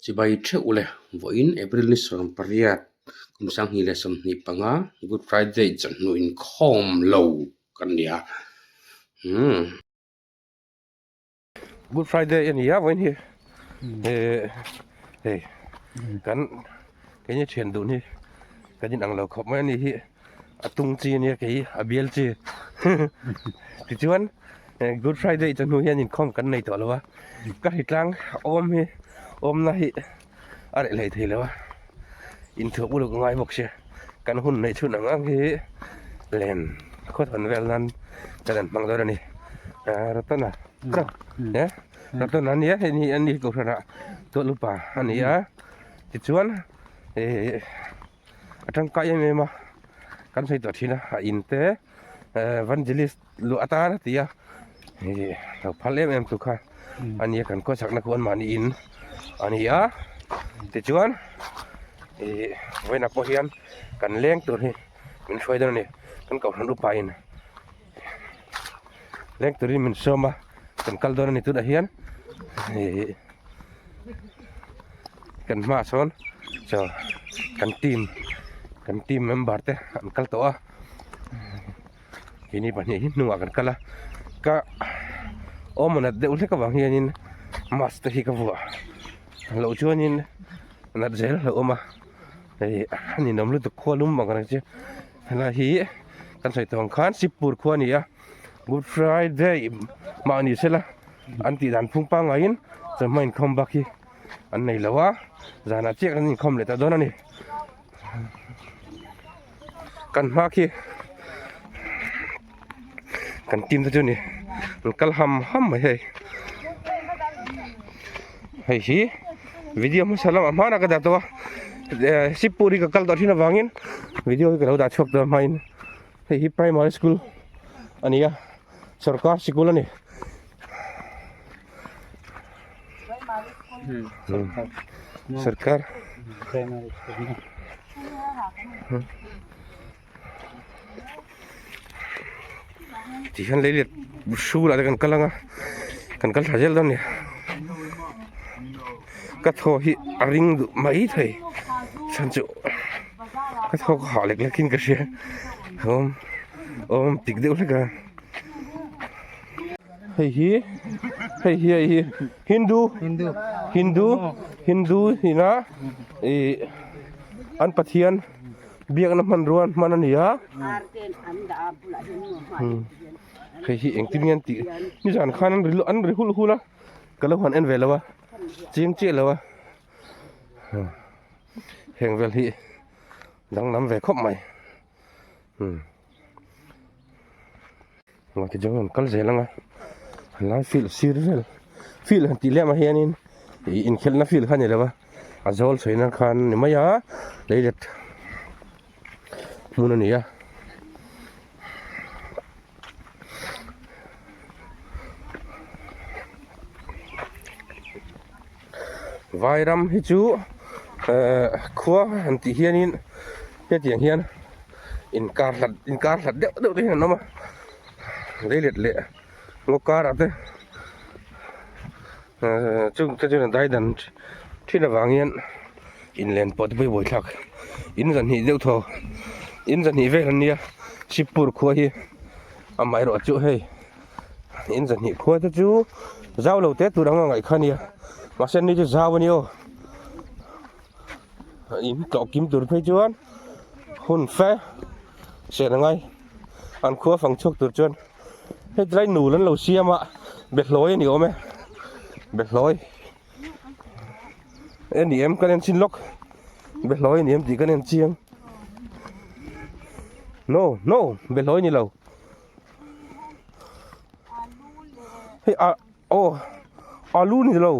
Chibai theuh ule vawiin April ni 18 kum 2025 Good Friday chawhnu inkhawm lo kan ni a umm. Good Friday a ni a vawiin hi eh hei kan keini thian dun hi kan inang lo khawp mai a ni hi a tung chi a nia kei a bial chi tichuan Good Friday chawhnu hian inkhawm kan nei tawh lo a ka hritlang awm hi awmna hi a reh hlei thei lo a inthuah uluk a ngai bawk sia kan hun neih chhun ang ang hi len khawthawn vel nan kan han hmang dawn a ni Ratana eh Ratana a nia hei ni a ni kohhranah tuah lupa a ni a tichuan eh a tangkai em em a kan sawi tawh thin a a in te evangelist luah atan a ti a ih lo phal em em tu kha a nia kan khawchhakna khu anmahni in a ni a tichuan ih vawiinah pawh hian kan leng tur hi min hruai dawn a ni kan kohhran upa in leng turin min sawm a kan kal dawn a ni tunah hian ih kan hmaah sawn chaw kan team kan team member te an kal tawh a keini pahnih hi hnungah kan kal a ka awm nat deuh hlek avang hianin mask te hi ka vuah loh chuanin nat zel a lo awm a hei a ninawm lutuk khua lum ang reng chu helai hi kan sawi tawh ang khan Sipur khua a ni a Good Friday mahni sela an tih dan phung pangaiin chawhma inkhawm bak hi an nei lo a zanah chiah kan inkhawm leh ta dawn a ni kan hma khi kan team te chu ni an kal ham ham mai hei hei hi video hmasa lamah hmanah ka dah tawh a Sipur hi ka kal tawh thin avangin video hi ka lo dah chhuak tawh hmain hei hi primary school a ni a sorkar sikul a ni. Sarkar ti hian lei let hrul ah te kan kal ang a kan kal thla zel dawn a ni ka thaw hi a ring duh mai thei chhan chu ka thaw ka hah lek lek in ka hria awm awm tik deuh hlek a. Hei hi hei hi hei hi Hindu Hindu Hindu Hindu ina ih an pathian biakna hmanrua an hman a ni a hei hi engtin nge an tih nizan khan an ri an ri hulh hulh a ka lo han en ve lo a chiang chiah lo a heng vel hi danglam ve khawp mai. Engah ti chuan an kal zel ang a helai field sir vel field han tih lem ah hianin ih inkhelhna field kha a ni lo a a zawl chhuih nan khan a ni mai a leilet hmun a ni a. Vairam hi chu ehh khua han tih hianin hetiang hian inkar hlat inkar hlat deuh deuh te hian an awm a leilet leh ngaw karah te ehh chung te chuan a daidan thin avang hian inlen pawh te pawh hi buaithlak in zahnih deuh thaw in zahnih vel an nia Sipur khua hi amaherawh chu hei. In zahnih khua te chu zau lo te tur anga ngaih kha ania mahse ni chu zau ani aw in tlawh kim tur phei chuan hun fe chen angai an khua fang chhuak tur chuan hei tilai nul an lo siam a behlawi ani awm e behlawi e ni em kan en chin lawk behlawi ani em tih kan en chiang no no behlawi ni lo. Hei a aw alu ni lo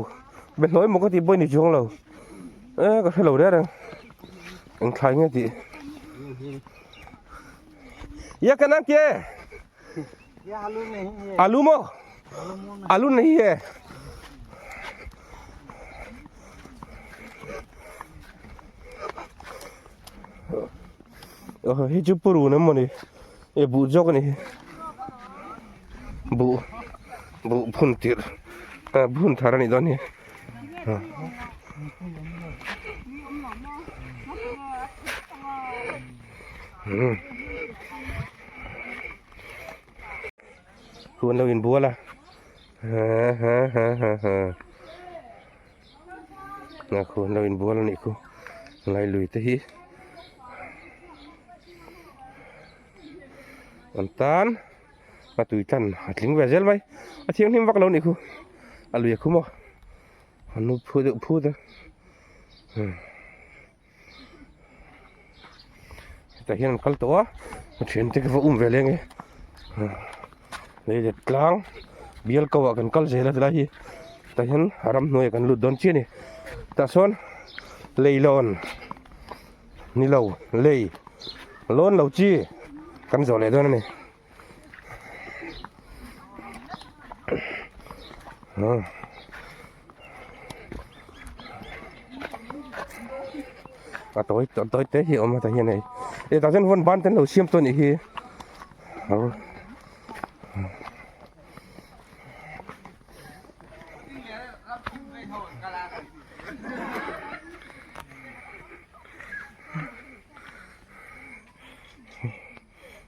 behlawi maw ka tih pawh a ni chuang lo e ka hre lo reng reng eng thlai nge tih ya ka nang ke alu maw alu nahi he hei chu purun emaw ni. E buh zawk a ni hi buh buh phun tirh ah phun thar a nih dawn hi. Umm Khu an lo inbual a Ha khu an lo inbual a nih khu lai lui te hi an tan a tui tlan a tling ve zel mai a thianghlim vak lo nih khu a lui a khum a a nu phu deuh phut a hetah hian an kal tawh a a thian te ka va um ve leng e lei let tlang bial ko ah kan kal zel a tilai hi tah hian a ramhnuai ah kan lut dawn chiah a ni tah sawn leilawn ni lo lei lawn lo chi kan zawh leh dawn a ni. A tawi a tawi te hi a awm a tah hian hei eh tah chuan huan ban te an lo siam tawh a nih hi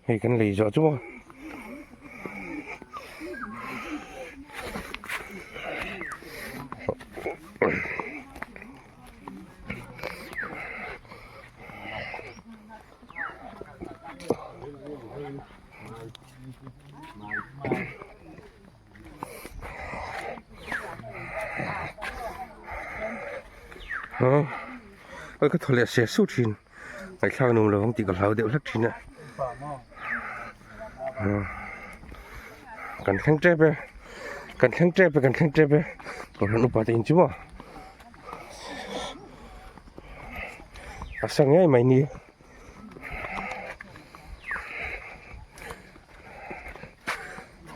Hei kan lei zawh chu maw. Oi ka thaw leh se su thin. Ngaihthlak nuam lovang tih ka hlau deuh hlek thin a kan thleng tep e kan thleng tep e kan thleng tep e kohhran upa te in chu maw a sa ngei mai ni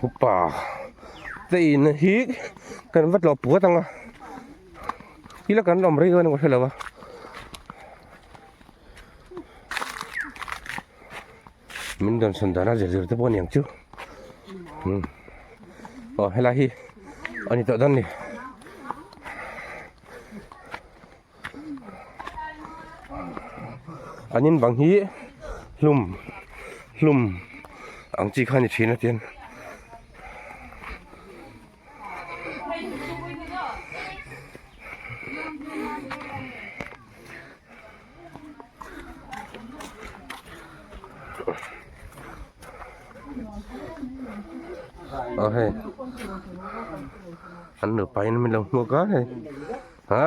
upa te in hi kan va tlawh puat ang a ila kan awm rei dawn a ka hre lo a. Min rawn sawn dan a zir zir te pawh a ni ang chu umm aw helai hi a ni tawh dawn a ni an in bang hi hlum hlum ang chi kha a ni thin a tian. Aw hei an nupa in min lo hmuak a hei ha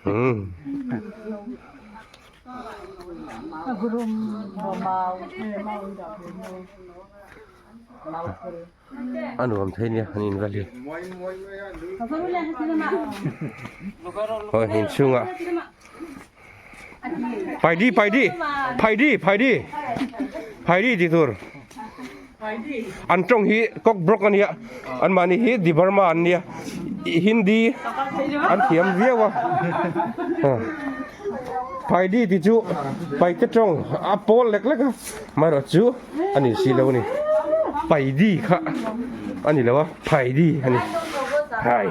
umm. A nuam thei nia an in vel hi. Aw inchhungah Phaidi phaidi phaidi phaidi phaidi tih tur an tawng hi cock brock a nia anmahni hi di Burma an nia Hindi an thiam viau a phaidi tih chu paite tawng a pawl lek lek a amaherawh chu a ni si lo a ni paidi kha a ni lo a phaidi a ni hai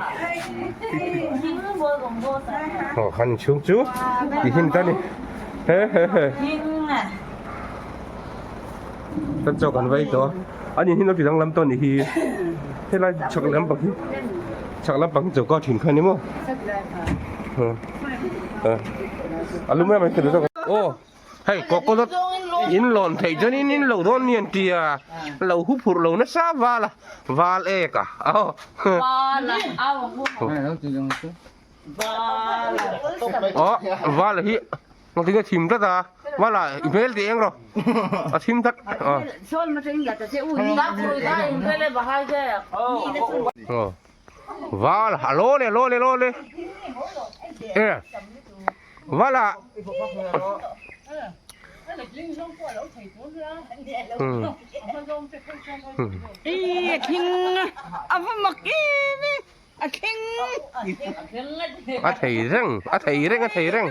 aw khan inchhung chu tih hi a ni ta a ni he he he kan chaw kan vai tawh a ani hi lo ti danglam tawh a nih hi helai chhak lampang hi chhak lampang hi choka thin kha a ni maw a lum em mai aw. Hei coconut in lawn theih chuan in in lo dawn ni an ti a, lo hu phurh lo nasa val a, val ek a aw. Aw val hi engtin nge thim tlat a, val a i hmel tih eng rawh a thim tlat aw. Aw val a lawn e lawn e lawn e e. Vala I a thing a va mak em e a thleng a thei reng a thei reng a thei reng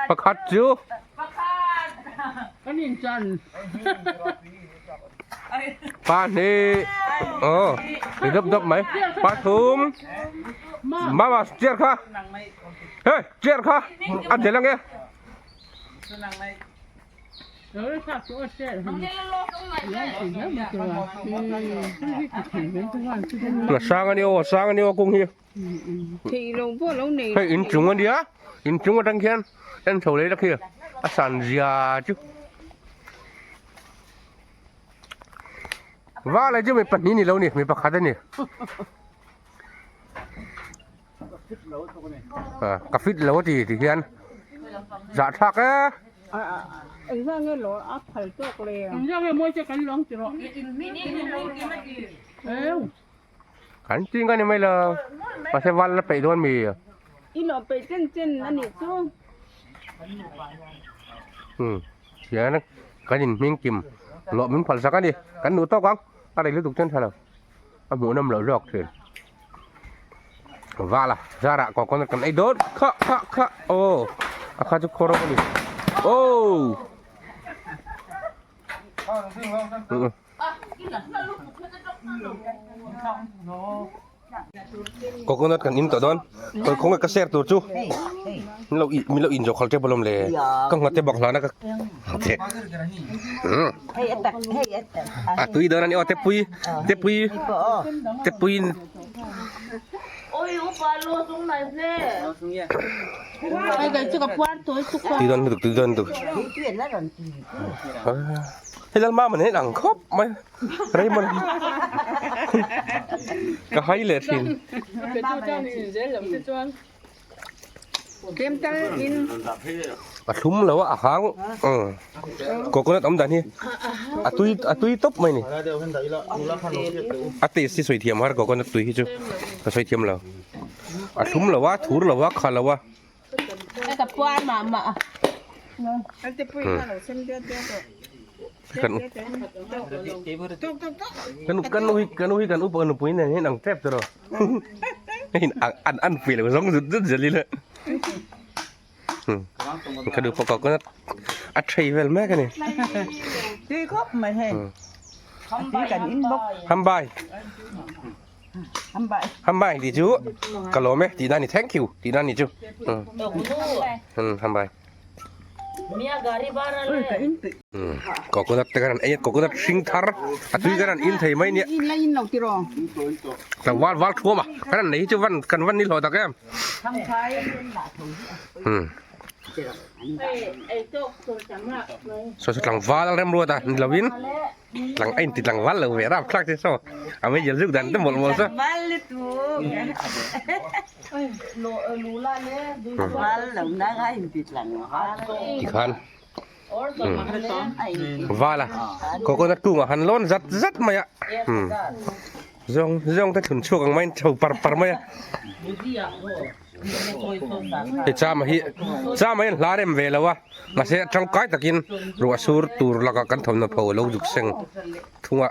Pakhat chu pahnih aw ri dap dap mai pathum mama chair kha hei chair kha a tel ange. Sang a ni aw sang a ni aw kung hi. Hei inchung a nia inchung atang khian en chho leh khi a san zia chu. Va lai chu mi pahnih ni lo ni mi pakhat a ni. Ka fit lo a ti ti hian zahthlak e. Kan ching a ni mai lo mahse val la peih dawn mi. Hian kan inhming kim lawh min phal sak a ni kan duh tawk ang a rei lutuk chuan tha lo a hmuhnawm loh zawk thin. Vala zara coconut kan ei dawn kha kha kha aw a kha chu khaw rawng a ni aw. Coconut kan in tawh dawn kawr khawnge ka share tur chu min lo min lo in zawh khal tep alawm le ka nghat te bak hlana ka a tui dawn a ni aw te pui te pui te pui tui dawn lutuk tui dawn lutuk hei lalmama nen ang khawp mai. Raymond ka hai leh thin. A thlum lo a a hang coconut awm dan hi a tui a tui tawp mai ni. A taste hi sawi thiam har coconut tui hi chu ka sawi thiam lo. A thlum lo a thur lo a kha lo a. Kan kan nu hi kan nu hi kan upa nupui nen hian ang tep tawh rawh hei an an pui lo zawng zut zut zel ila ka duh pawh coconut a thei vel mek a ni tui khawp mai hei tui kan in bawk hambai hambai hambai tih chu ka lawm e tih nan ni thank you tih nan ni chu hambai Coconut te kan ei a coconut hring thar a tui kan han in thei mai nia tlangval val thuam a kan han nei hi chu van kan van ni hlawh tak em saw saw tlangval a rem ruat a ni lovin tlang a inti tlangval lo ve rap thlak che saw a meizial zuk dan te mawlh mawlh saw. Tikhan vala coconut kungah han lawn zat zat mai a zawng zawng te thlun chhuak ang maiin chho par par mai a hei chama hi chama hian hla rem ve lo a mahse tangkai takin ruah sur tur lakah kan thawmhnaw pho a lo zuk seng thung a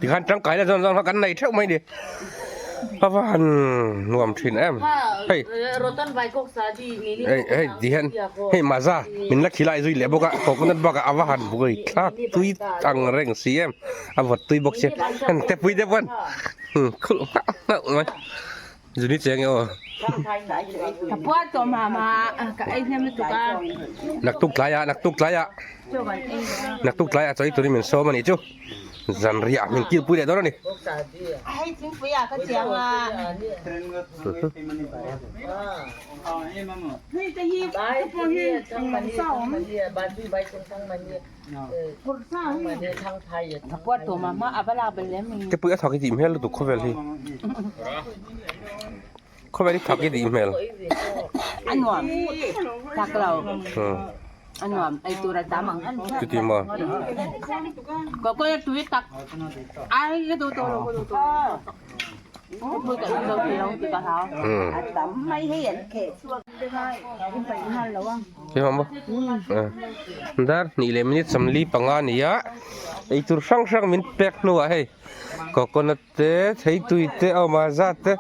tikhan tangkai na zawn zawn kha kan nei theuh mai ni a va han nuam thin em hei hei hei ti hian hei maza min la khilai zui leh bawk a coconut bakah a va han buai thlak tui ang reng si em a vawt tui bawk sia heng te pui deuh pawn khulh nghauh nghauh mai. Zuni cheng e aw. Naktuk tlai ah naktuk tlai ah naktuk tlai ah chawi turin min sawm a nih chu zanriah min kilpui leh dawn a ni. Te pui a thak i tih hmel lutuk khawvel hi khawvel hi thak i tih hmel. A nuam thak lo. A nuam ei tur a tam ang. Chuti maw? Coconut tui tak. Ai ka duh tawh lo ka duh tawh lo. Pui ka duh lo ti lo ti ka hlau. A tam mai hei an kheh chhuak. Keimah maw? Dar hnih leh minute 45 a ni a. Eitur hrang hrang min pek hnuah hei coconut te theitui te a awm a zat te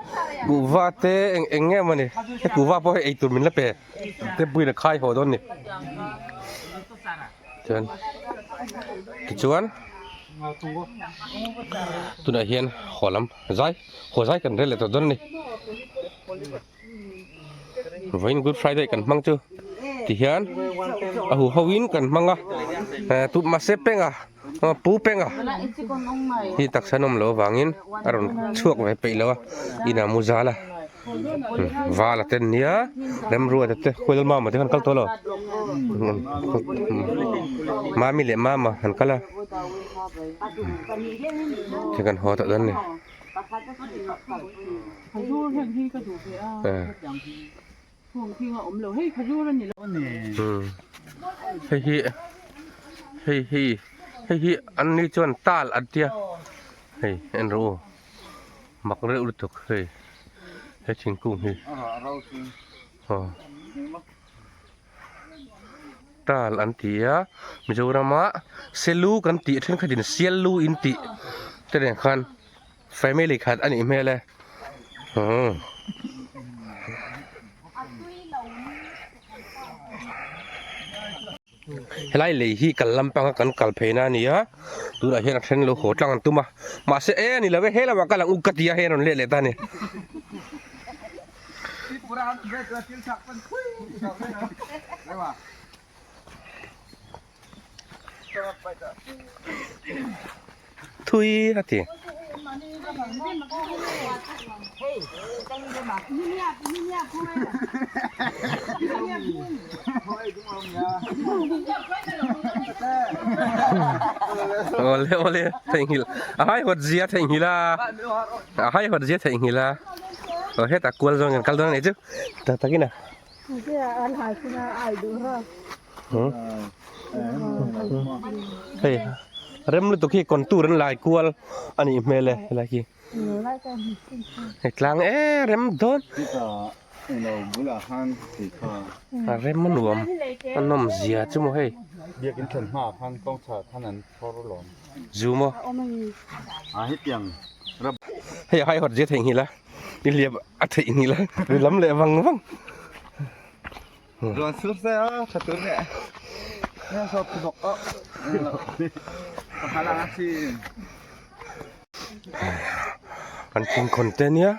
kuhva te eng eng nge mawni he kuhva pawh hi eitur min la pe te puiin a khai haw dawn a ni chuan tichuan tunah hian haw lam zai haw zai kan rel leh tawh dawn a ni. Vawiin Good Friday kan hmang chu tihian a hu ho in kan hmang a eh tut mahse penga pu penga hi taksa an awm loh avangin a rawn chhuak ve peih lo a inah mu zal a val a ten nia remruata te khual mama te khan kal tawh lo mami leh mama an kal a ti kan haw tawh dawn a ni. Khajur heng hi ka duh ve a hetiang hi hung thing a awm lo hei khajur a ni lo. Hei hi hei hi hei hi an ni chuan tal an tia hei en rawh u mak reuh lutuk hei he thingkung hi aw. Tal an ti a Mizorama Selu kan tih thenkhatin Siallu in tih te nen khan family khat a nih hmel e umm. Helai lei hi kal lampanga kan kal pheina a ni a tunah hian a then lo haw tlang an tum a mahse e a ni lo e he lamah kal ang u ka ti a hei a rawn let leh ta a ni. Thui a ti. Awle awle theihnghilh a haihawt zia theihnghilh a a haihawt zia theihnghilh a aw hetah kual zawng kan kal dawn a nih chu tak takin a. Hei rem lutuk hi contour an lai kual a nih hmel e helai khi hei tlang e rem dawn a rem a nuam a nawm zia chu maw hei zu maw hei a haihawt zia theihnghilh a nihliap a theihnghilh a ri lam leh vang vang. Ruan sur se a tha tur ne. Ne so thu bok o. Hala si. An thing khon te nia.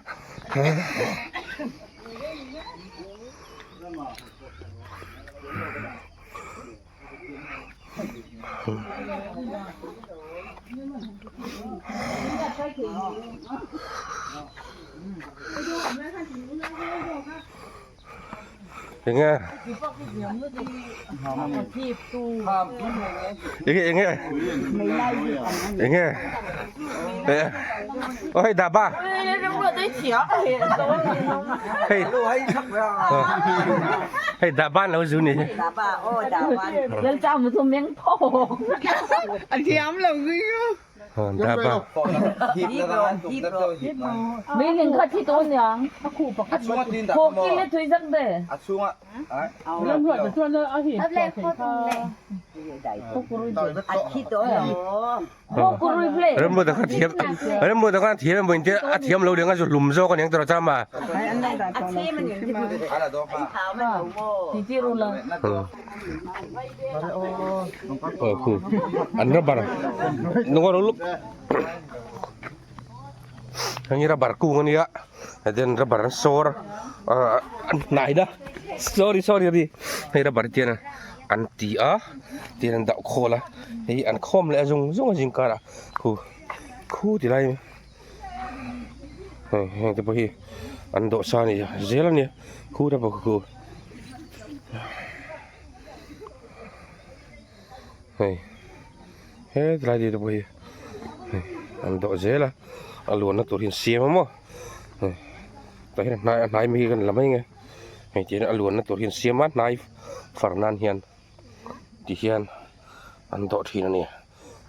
Enge enge enge enge ôi đà ba hei hei đà ba lo zu ni A thiam lo zui đà ba Remruat kha thiam Remruat kha thiam em te a thiam lo ding a zu hlum zawk aniang tawh chama. Ờ khu an rubber nunga ro luk heng rubber kung ania then rubber an sawr an hnai da sorry sorry ri hei rubber tian an ti a tian an dah khawl a hei an khawm leh a zung zung a zing karah khu khu ti lai hei heng te pawh hi an dawh sa a ni zel a nia khu te pawh khu hei he tilai te pawh hi hei an dawh zel a a luanna tur hi an siam a maw hei tah hian a hnai a hnai mai hi kan la mai ang e hei tihian a luanna tur hi an siam a hnai far nan hian. Ti hian an dawh thin a ni.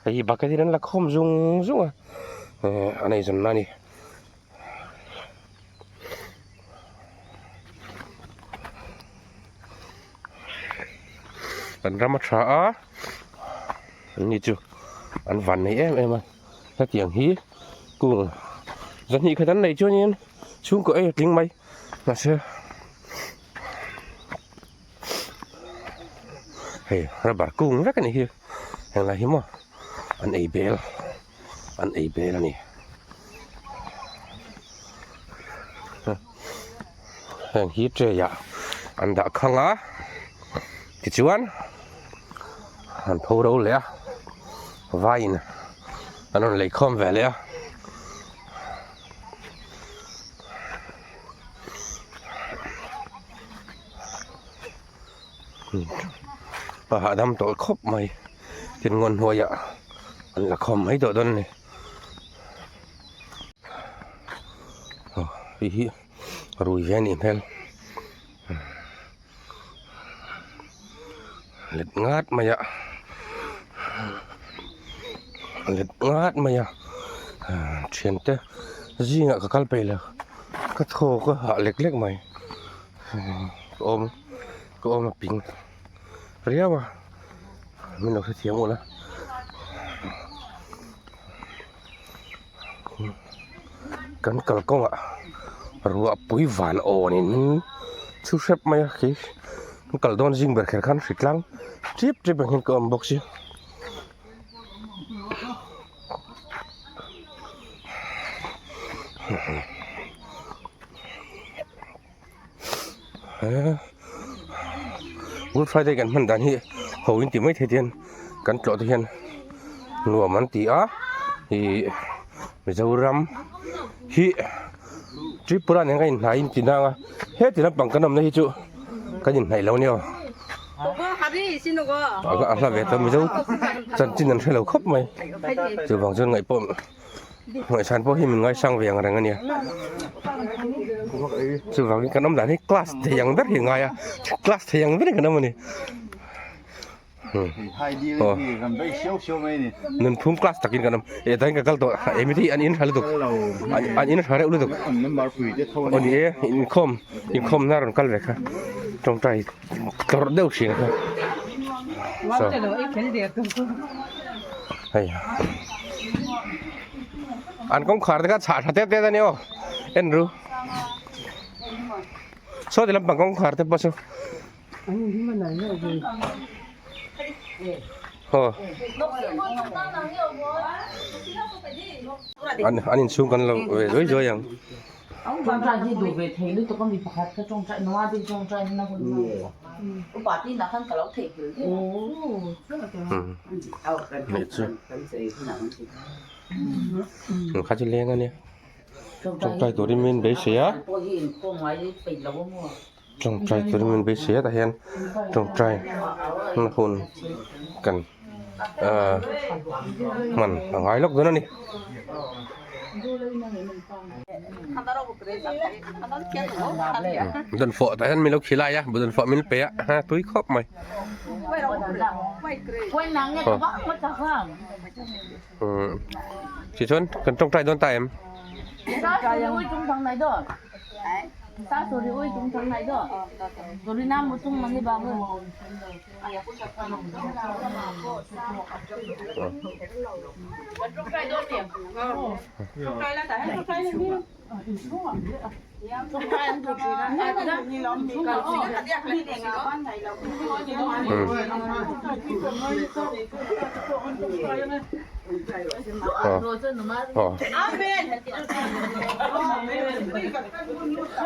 Hei hi bucket in an la khawm zung zung a eh an eizawn na a ni. Kan ram a tha a an ni chu an van nei em em a hetiang hi kung zahnih khat an neih chuanin chhungkaw ei a tling mai mahse hei rubber kung vek a nih hi henglai hi maw an ei bel an ei bel a ni. Heng hi tray ah an dah khang a tichuan an pho ro leh a vaiin an rawn lei khawm ve leh a. A hahdam tawh khawp mai tin ngawn hnuaiah an la khawm mai tawh dawn a ni. Hei hi rui ve a nih hmel let ngat mai a let ngat mai a thiante zingah ka kal peih lo ka thaw ka hah lek lek mai ka awm ka awm a ping riau a min lo hrethiam ula. Kan kalkawngah ruah pui van awnin chhu hrep mai a khi kan kal dawn zing ber kher khan hri tlang tip tip ang hian ka awm bawk si. Good Friday kan hman dan hi ho in ti mai thei te hian kan tlawh te hian nuam an ti a ih Mizoram hi Tripura nen kan inhnai in ti nang a heti lampang kan awmna hi chu kan inhnaih lo nia a hla ve tawh Mizo chanchin an hrelo khawp mai chuvang chuan ngaih pawh. Ngaihsan pawh hi min ngaisang ve ang reng a nia. Chuvangin kan awm dan hi class thei ang ber hi a ngai a, class thei ang ber in kan awm a ni. Aw nunphum class takin kan awm e tain ka kal tawh emi te hi an in hra lutuk an in hra reuh lutuk aw ni e inkhawm inkhawm na rawn kal ve kha tawngtai tlawrh deuh thin kha so hei an kawngkhar te kha chhah tha tep tep a ni aw en ru saw ti lampang kawngkhar te pawh chu aw an an inchhung kan lo ve zuai zuai ang. Tawngtai hi duh ve thei lutuk a mi pakhat ka tawngtai nua te tawngtai na hun upa te inah khan ka lo theih nghilh daih a. Nih chu kha chu leng a nia tawngtai turin min beisei a tawngtai turin min beisei a tah hian tawngtai na hun kan ahh hman a ngai lawk dawn a ni. Dawnfawh tah hian min lo khilai a dawnfawh min pe a ha tui khawp mai tichuan kan tawngtai dawn ta em?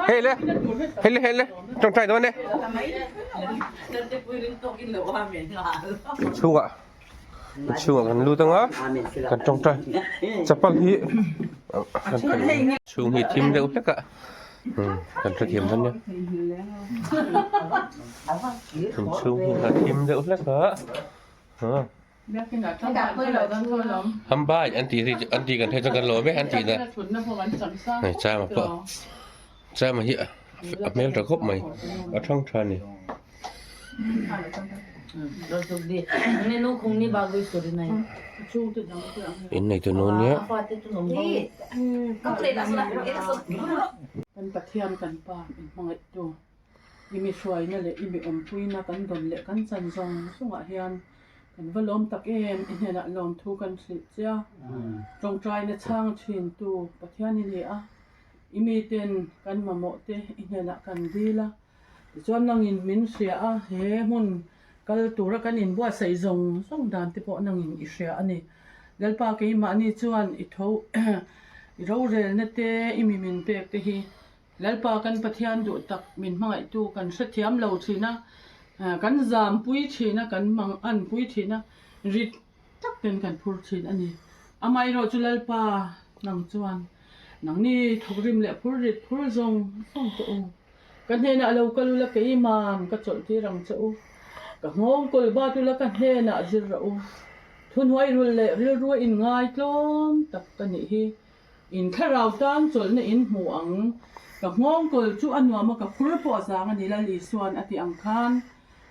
Hei le hei le hei le tawngtai dawn e. Chhungah chhungah kan lut anga kan tawngtai chapal hi chhung hi thim deuh hlek a kan hrethiam dawn nia chhung hi a thim deuh hlek a. Hambai an tih ri an tih kan hriat chuan kan lawm e an tih na hei chama pawh chama hi a hmel tha khawp mai a thang tha a ni. In nei tu nu nia. Kan Pathian kan Pa min hmangaih tu i mi hruaina leh i mi awmpuina kan dawn leh kan chan zawng zawngah hian kan va lawm tak em i hnenah lawmthu kan hrilh che a, tawngtaina chhang thin tu Pathian i ni a, i miten kan mamawh te i hnenah kan dil a. Tichuan nangin min hria a, he hmun kal tura kan inbuatsaih zawng zawng dan te pawh nangin i hria a ni. Lalpa keimahni chuan i tho i rorelna te i mi min pek te hi Lalpa kan Pathian duh tak min hmangaihtu kan hrethiam lo thin a, kan zampui thin a, kan manganpui thin a, rit tak ten kan phur thin a ni. Amaherawh chu Lalpa nang chuan nangni thawkrim leh phur rit phur zawng zawng tawh u. Ka hnenah lo kal ula keimam ka chawlh tir ang che u. Ka nghawng kawl bat ula ka hnenah zir rawh u. Thuhnuai rulh leh rilrua in ngai tlawm tak ka nih hi. In thlarau tan chawlhna in hmu ang. Ka nghawng kawl chu a nuam a ka phur pawh a zang a ni Lal Isuan a tih ang khan.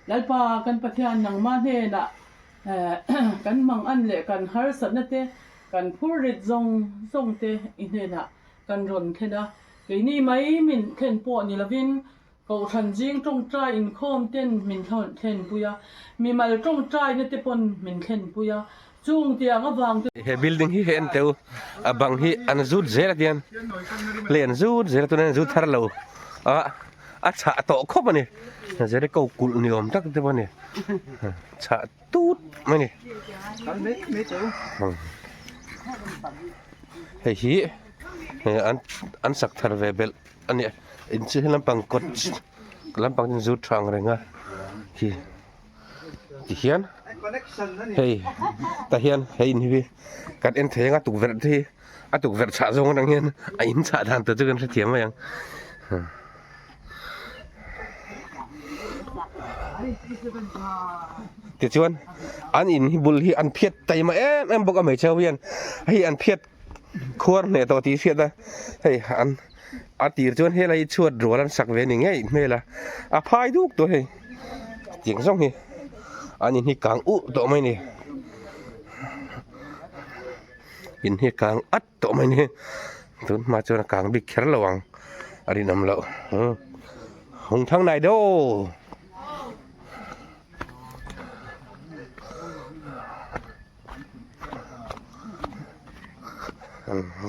Lalpa kan Pathian nangmah hnenah kan mangan leh kan harsatna te kan phur rit zawng zawng te i hnenah kan rawn thlen a. Keini mai min thlen pawh ni lovin Kohhran zing tawngtai inkhawm ten min thlenpui a, mimal tawngtaina te pawn min thlenpui a, chung tiang avang te. He building hi hei an teu a bang hi an zut zel a tiang lei an zut zel a tunah hian an zut thar lo a a chhah tawh khawp a ni Jericho kulh ni awm tak te pawh a ni chhah tut mai a ni hei hi an sak thar ve belh a ni in chu lampang kawt lampang chu zut tha ang reng a khi tihian hei tah hian hei in hi kan en thei anga tukverh te hi a tukverh chhah zawng atang hian a in chhah dan tur chu kan hrethiam mai ang. Tichuan an in hi bul hi an phiat taima em em bawk a hmeichhe ho hian hei an phiat khuar hneh tawh tih hriat a hei an a tir chuan helai hi chhuat rual an sak ve ni ngei hmel a a phai duk tawh hei tiang zawng hi an in hi kang uh tawh mai ni in hi kang at tawh mai ni tun hma chuan a kang bik kher lo ang a rinawm loh hung thang nai deuh.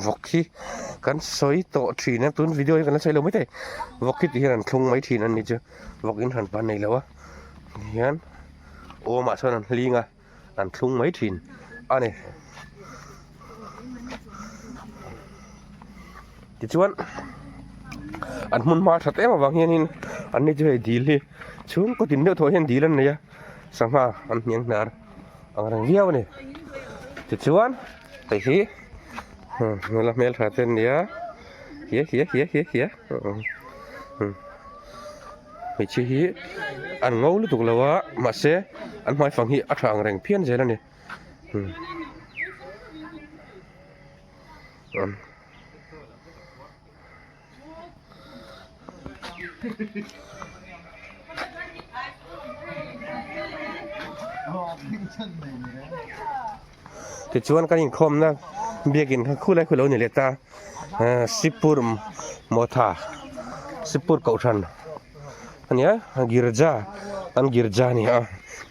Vawk hi kan sawi tawh thin a tun video hi kan la sawi lo maithei vawk hi ti hian an thlung mai thin a ni chu vawk in hran pan nei lo a tihian awmah sawn an hling a an thlung mai thin a ni tichuan an hmun hma that em avang hianin an ni chu hei dil hi chhungkaw tin deuh thaw hian dil an nei a sangha an hniang hnar. Ang reng viau a ni tichuan hei hi nula hmeltha te an nia hia hia hia hia hia hmeichhia hi an ngo lutuk lo a mahse an hmai fang hi a tha ang reng phian zel a ni. Tichuan kan inkhawmna biakin kha khulai khu lo ni leh ta Sipur Motha Sipur Kohhran a nia Girja an Girja a ni a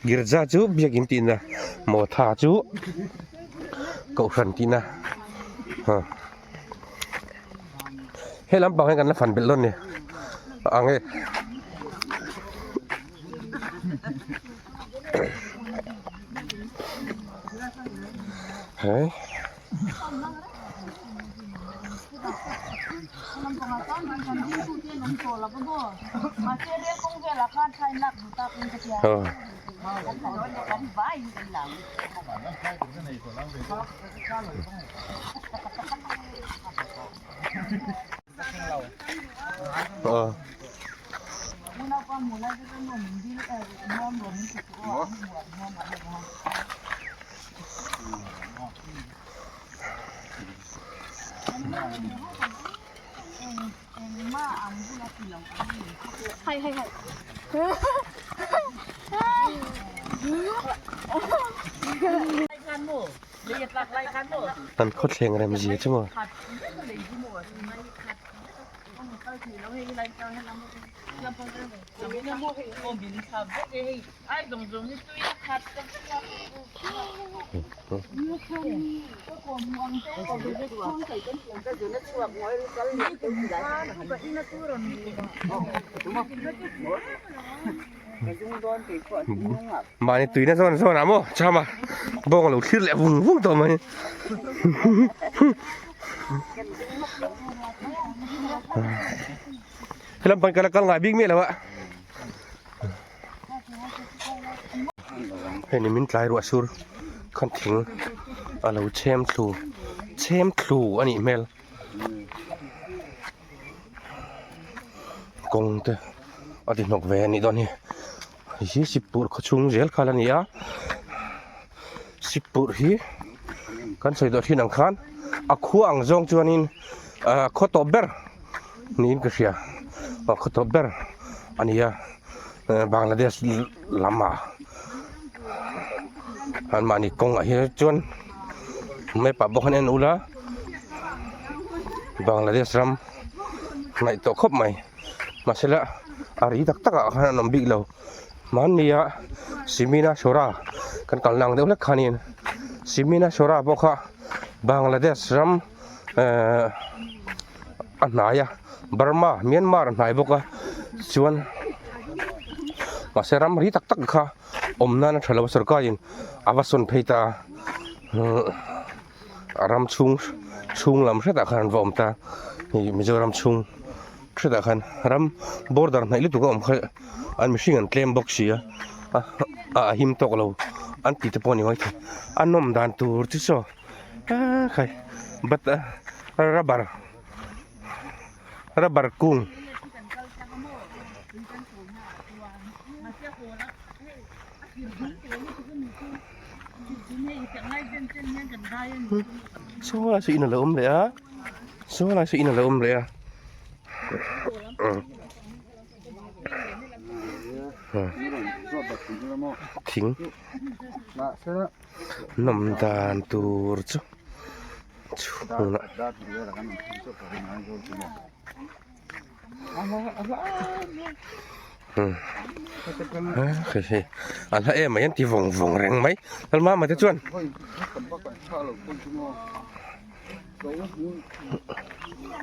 Girja chu biakin tihna Motha chu Kohhran tihna. He lampang hi kan la fan belh dawn ni a ang e. Hei. Oh. Ờ. An khawthleng rem zia chu maw. Mahni tuina zawn zawn ah maw cham a bawng a lo thlir leh vung vung tawh mai. Helam pang kala kal ngai bik miah lo a. Hei ni min tlai ruah sur khan thing a lo chhem thlu chhem thlu a nih hmel. Kawng te a ti hnawk ve a nih dawn hi. Hei hi Sipur khaw chhung zel kha la ni a Sipur hi kan sawi tawh thin ang khan a khua ang zawng chuanin ah khaw tawp ber niin ka hria aw khaw tawp ber a ni a Bangladesh lamah anmahni kawngah hian chuan map ah bawk hian en ula Bangladesh ram hnaih tawh khawp mai. Mahsela a ri tak tak ah khan an awm bik lo hmannia Simina Sora kan kalna ang deuh hlek khanin Simina Sora pawh kha Bangladesh ram ehh a hnai a Burma Myanmar a hnai bawk a chuan mahse ram ri tak tak kha awm nan a tha lo a sorkarin a va sawn phei ta a uhh. A ram chhung chhung lam hretah khan an va awm ta hei Mizoram chhung hretah khan ram border hnaih lutuk a awm kha an mihring an tlem bawk si a a him tawk lo an tih te pawh a ni maithei a nawm dan tur chu saw khai but rubber rubber kung. Saw lai saw in a lo awm leh a saw lai saw in a lo awm leh a thing nawm dan tur chu chhunah. A hla em mai an ti vawng vawng reng mai hal mama te chuan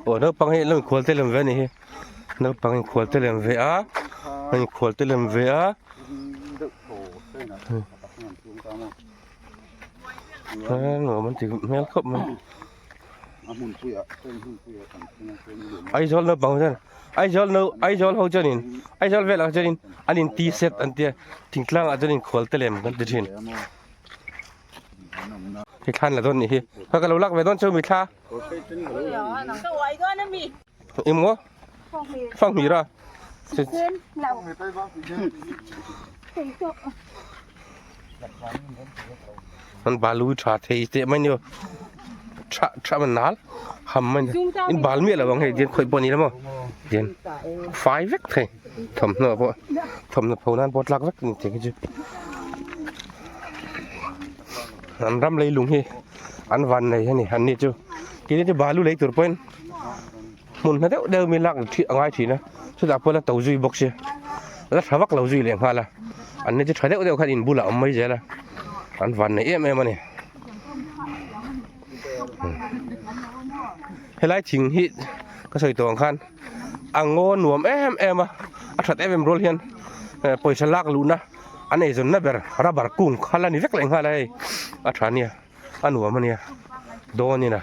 aw naupang hi an lo inkhual te lem ve a ni hi naupang inkhual te lem ve a an inkhual te lem ve a nuam an ti hmel khawp mai. Aizawl naupang chuan Aizawl no Aizawl ho chuanin Aizawl velah chuanin an in ti set an tia thingtlang ah chuanin khual te lem kan ti thin hei thla an la dawn nih hi ka ka lo lak ve dawn chu mi thla emaw fanghmir a An balu tha thei teh mai ni tha tha man nal ham mai ni in bal miah lo ang hei dian khawih pawh ni la maw dian fai vek thei thawmhnaw pawh thawmhnaw pho nan pawh tlak vek ni thei chu an ram leilung hi an van nei a ni an ni chu tin chu balu lei tur pawhin hmun hla deuh deuh mi lak a ngai thin a chutah pawh la to zui bawk sia la tha vak lo zui leh nghal a an ni chu tha deuh deuh khan in bulah a awm mai zel a an van nei em em a ni helai thing hi ka sawi tawh ang khan a ngaw nuam em em a a that em em rual hian pawisa lak luhna an eizawnna ber rubber kung kha la ni vek leh nghal a hei a tha nia a nuam a nia dawn in a.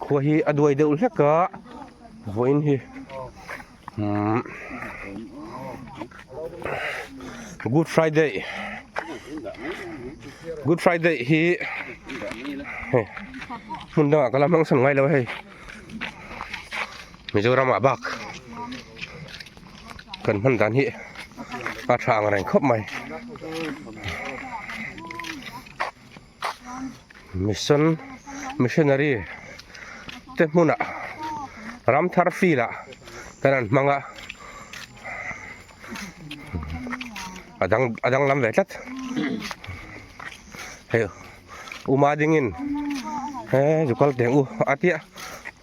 Khua hi a duai deuh hlek a vawiin hi umm good friday good friday hi hei hmun dangah ka la hmang san ngai lo a hei Mizoram ah bak kan hman dan hi a tha ang reng khawp mai. Mission missionary te hmunah ramthar field ah. Tan an hmang a a dang a danglam ve tlat hei uma dingin he zu kal teng u a tia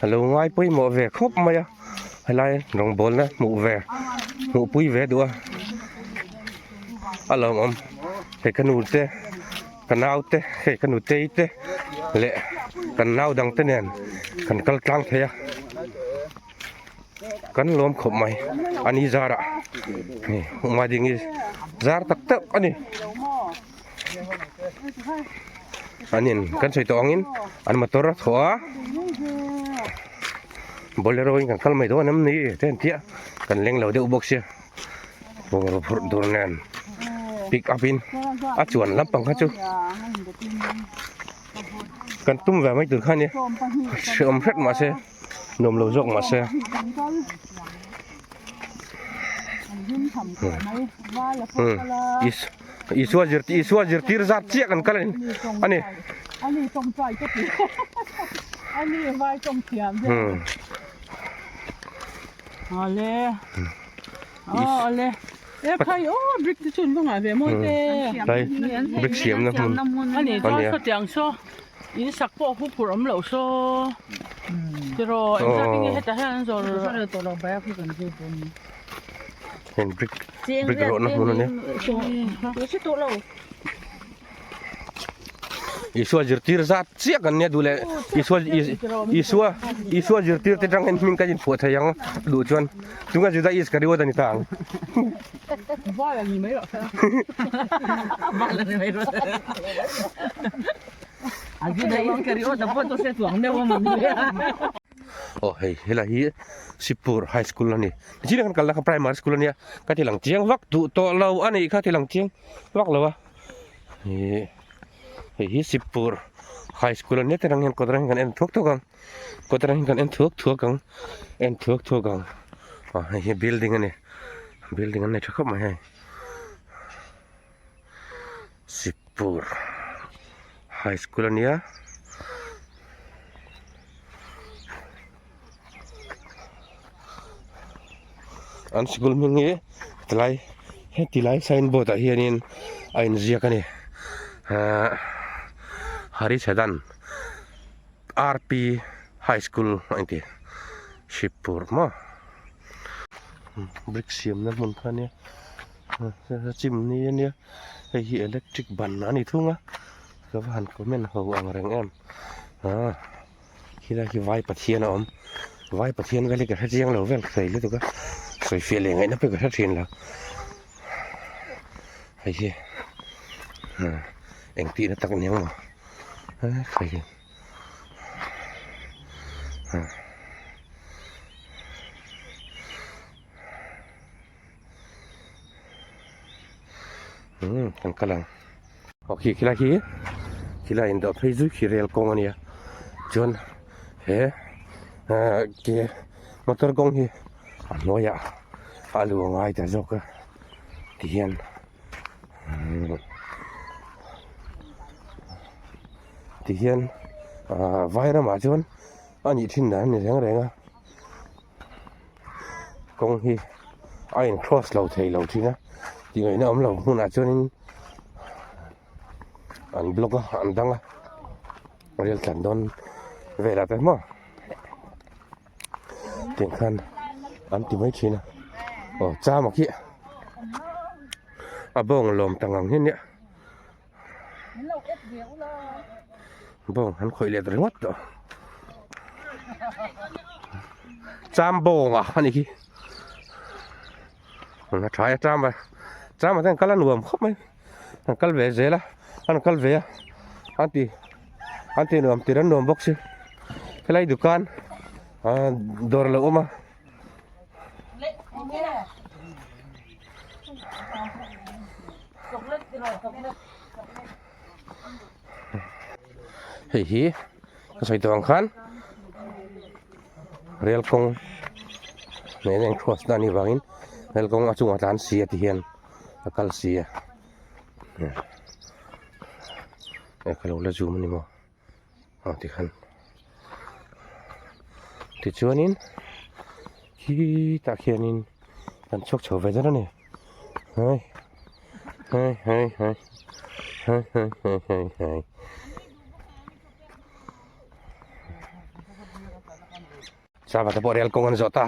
a lo ngai pawimawh ve khawp mai a helai rawngbawlna hmuh ve hmuh pui ve duh a a lawmawm hei ka nu te ka nau te hei ka nutei te leh kan nau dang te nen kan kal tlang thei a. Kan lawm khawp mai a ni zarah hei hmuh ding hi zar tak tak a ni an in kan sawi tawh angin an motor a thawh a bolero in kan kal mai dawn em ni te an tia kan leng lo deuh bawk sia bungraw phurh tur nen pick up in a chuan lampang kha chu. Kan tum ve mai tur kha nia hreawm hret mahse nuam lo zawk mahse Isua zirtir Isua zirtir zat chiah kan kal a ni Tlai brick siamna hmun a ni heng brick brick rawhna hmun a nia. Isua zirtir zat chiah kan nia duh leh Isua Isua Isua zirtir te tang hian hming kan inphuah thei ang duh chuan tunga Juda Iskariot a ni ta ang. Val a ni mai rawh A Juda Iskariot a pawh chu hre chuang deuh a maw ni. Aw hei helai hi Sipur High School a ni nichin a kan kalna kha Primary School a nia ka ti lang chiang vak duh tawh lo a nih kha ti lang chiang vak lo a. Ih hei hi Sipur High School a nia te rang hian kawt atang hian kan en thuak thuak ang kawt atang hian kan en thuak thuak ang en thuak thuak ang ah hei hi building a ni building an nei tha khawp mai hei Sipur High School a nia. An sikul hming hi tilai heti lai sign board ah hianin a inziak a ni ahh Hari Sadan R P high school a inti Hripur maw brick siamna hmun kha ania chimney ania hei hi electric ban a ni thung a ka va han comment ho ang reng em ahh. Khilai khi vai pathian a awm vai pathian vel hi ka hre chiang lo vel thei lutuk a sawi fiah leh ngaihna pawh ka hre thin lo hei hi eng tihna tak ni ang maw hei hi umm kan kal ang aw khi khilai khi khilai in dawh phei zui khi rel kawng a nia chuan he ah ke motor kawng hi a hnuaiah a lu a ngai ta zawk a tihian tihian ah vai ramah chuan a nih thin dan a ni reng reng a. Kawng hi a in cross lo thei lo thin a tih ngaihna awm lo hmunah chuanin an block a an dang a rel tlan dawn velah te maw tiang khan an ti mai thin a aw chama khi a bawng lawm ta ngang hi nia Bawng an khawih let ringawt tawh. Cham bawng a ani khi. A tha a cham a. Cham a ten kal a nuam khawp mai. An kal ve zel a. An kal ve a. An ti an ti nuam tir an nuam bawk si. Helai dukan dawr lo awm a. Hei hi ka sawi tawh ang khan rel kawng nen a in cross na a nih vangin rel kawng a chungah tlan si a ti hian a kal si a e ka lo la zoom a ni maw. Aw tikhan tichuanin Khitah khianin kan chhuak chho ve dawn a ni. Hai hai hai hai hai hai hai hai hai. Sava te pawh rel kawng an zawh ta.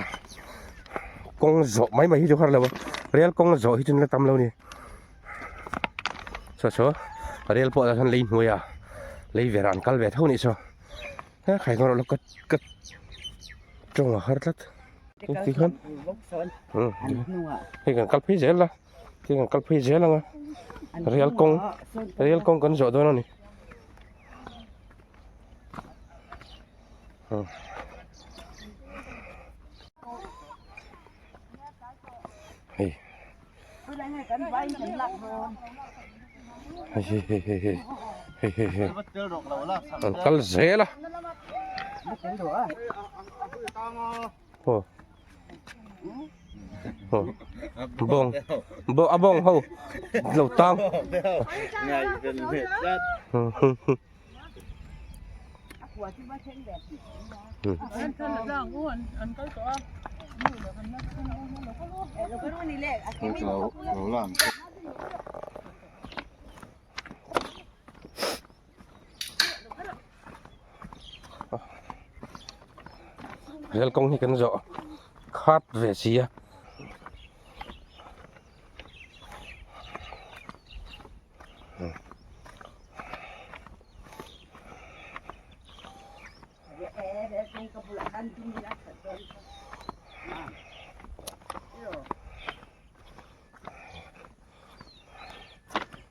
Kawng zawh mai mai hi chu har lo a, rel kawng zawh hi chu la tam lo a ni. Saw saw rel pawh ah sawn lei hnuai ah lei ver ah an kal ve tho a nih saw. He khai ngaw rawh ka ka tawng a har tlat. Ti khan hei kan kal phei zel a hei kan kal phei zel ang a rel kawng rel kawng kan zawh dawn a ni. Hei hei hei hei hei hei hei hei an kal zel a aw aw bawng bawng a bawng ho lo tang Rel kawng hi kan zawh khat ve si a.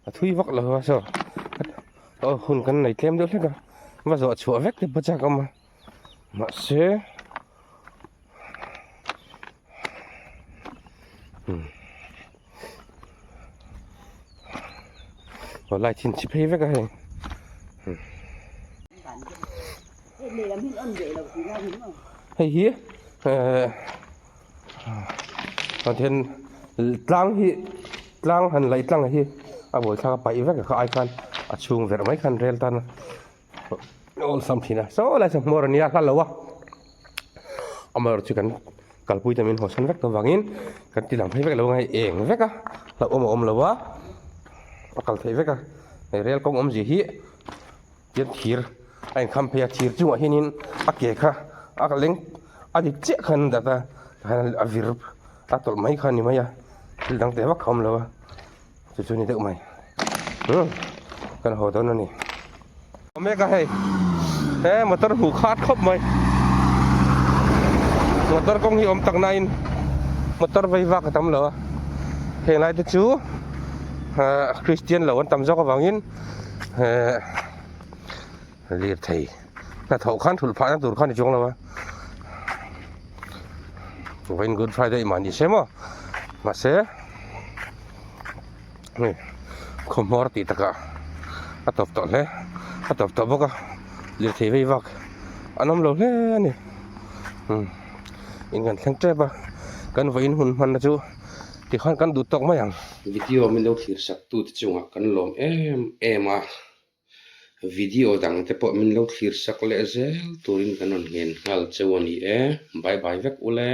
A thui vak lo a saw aw hun kan nei tlem deuh hlek a va zawh chhuah vek te pawh chak awm a mahse Aw lai thin chhi phei vek a hei. Hei hi eh Pathian tlang hi tlang han laih tlang hi a buaithlak a paih vek a kha ai khan a chhung verh mai khan rel tan a awlsam thin a saw lai saw hmawr a nia hla lo a amaherawhchu kan kalpui te min hawsan vek tawh vangin kan ti lang phei vek lo a hei eng vek a hlauhawm a awm lo a a kal theih vek a hei rel kawng awmzia hi tian thir a inkham phei a thir chungah hianin a ke kha a leng a dik chiah khan an dat a tikhan a vir a tawlh mai kha a ni mai a thil dang teh vak a awm lo a chu chu a ni deuh mai umm kan haw dawn a ni. Mek a hei he motor hmuh khat khawp mai motor kawng hi awm tak na in motor vei vak a tam lo a heng lai te chu ahh christian lo an tam zawk avangin ehh lirthei hnathawh khan thulh phah na tur kha ni chuang lo a vawiin good friday mah ni se maw mahse. Hei khawhmawr tih takah a tawp tawh hle a tawp tawh bawk a lirthei vei vak an awm lo hle a ni umm in kan thleng tep a kan vawiin hun hmanna chu tikhan kan duh tawk mai ang. Video min lo thlir sak tu te chungah kan lawm em em a, video dang te pawh min lo thlir sak leh zel turin kan rawn ngen nghal cheu a ni e, bye bye vek ule.